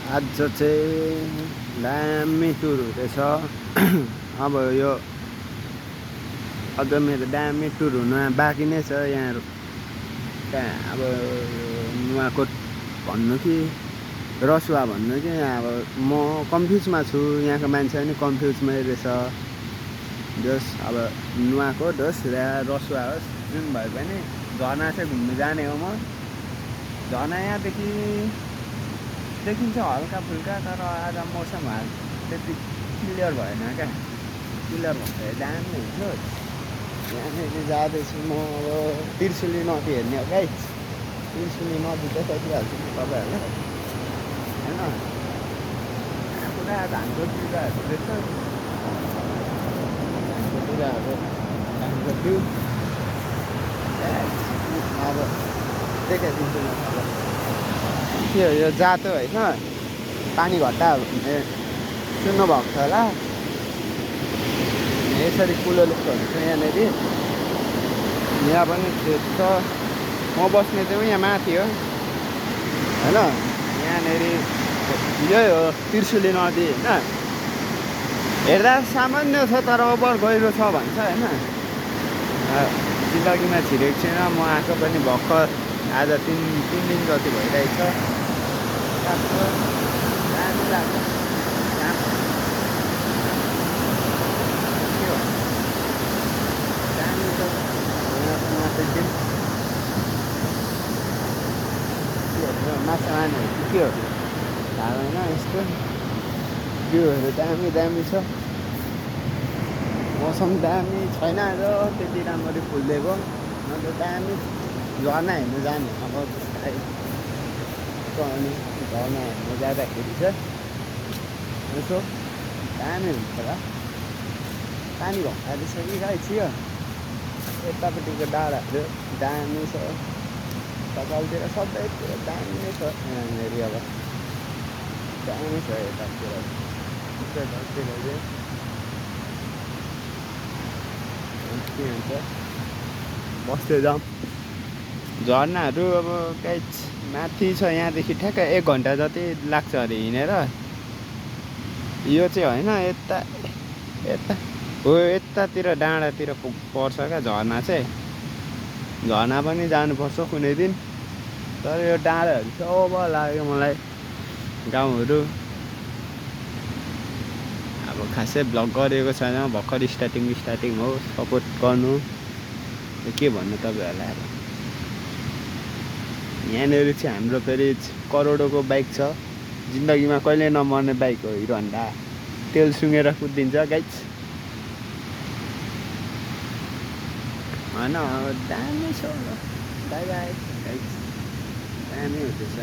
आज चाहिँ दामी टुर हुँदैछ। अब यो अझ मेरो दामी टुर हुन बाँकी नै छ। यहाँ त्यहाँ अब नुवाकोट भन्नु कि रसुवा भन्नु कि अब म कन्फ्युजमा छु। यहाँको मान्छे पनि कन्फ्युजमै रहेछ। जस अब नुवाकोट होस् या रसुवा होस् जुन भए पनि झरना चाहिँ घुम्नु जाने हो म। झरना यहाँदेखि देखिन्छ हल्का फुल्का, तर आज मौसम त्यति क्लियर भएन क्या। क्लियर भए दामी हुन्थ्यो। यहाँनिर जाँदैछु म अब त्रिशुली नदी हेर्ने हो गाइस। त्रिशुली नदी देखाइदिइहाल्छु म तपाईँहरूलाई होइन। यहाँ पुरा धानको बिरुवाहरू रहेछ। धानको बिरुवाहरू धानको बिउ अब देखाइदिन्छु म तपाईँलाई। के हो यो जातो होइन, पानी घट्टा भन्ने सुन्नुभएको छ होला। यसरी कुलो लेख्छहरू छ यहाँनिर। यहाँ पनि खेत छ। म बस्ने चाहिँ यहाँ माथि हो होइन। यहाँनिर यही हो त्रिशुली नदी होइन। हेर्दा सामान्य छ तर ओभर गहिरो छ भन्छ होइन। जिन्दगीमा छिरेको छैन म। आएको पनि भर्खर आज तिन दिन जति भइरहेछ। दामी लाग्छ। दामी छ माछा मार्नेहरू के हो थाहा भएन। यस्तो भ्यूहरू दामी दामी छ। मौसम दामी छैन आज त्यति राम्ररी फुलिदिएको। अन्त दामी झर्ना हेर्नु जाने अब अनि झर्ना हेर्नु जाँदाखेरि चाहिँ यसो दामी हुन्छ होला। पानी घटाइदिएछ कि गाई थियो। यतापट्टिको डाँडाहरू दामी छ। तलतिर सबैतिर दामी नै छ। यहाँनिर अब दामी छ यतातिर चाहिँ के हुन्छ बस्दै जाउँ। झर्नाहरू अब काहीँ माथि छ। यहाँदेखि ठ्याक्कै 1 घन्टा जति लाग्छ अरे हिँडेर। यो चाहिँ होइन यता यता हो यतातिर डाँडातिर पर्छ क्या झर्ना चाहिँ। झर्ना पनि जानुपर्छ कुनै दिन। तर यो डाँडाहरू चाहिँ ओभर लाग्यो मलाई। गाउँहरू अब खासै भ्लग गरेको छैन। भर्खर स्टार्टिङ हो। सपोर्ट गर्नु के भन्नु तपाईँहरूलाई। अब यहाँनिर चाहिँ हाम्रो फेरि करोडोको बाइक छ। जिन्दगीमा कहिले नमर्ने बाइक हो हिरो होन्डा। तेल सुँगेर कुदिन्छ गाइस होइन। दामी छ। By by guys. दामी हुँदैछ।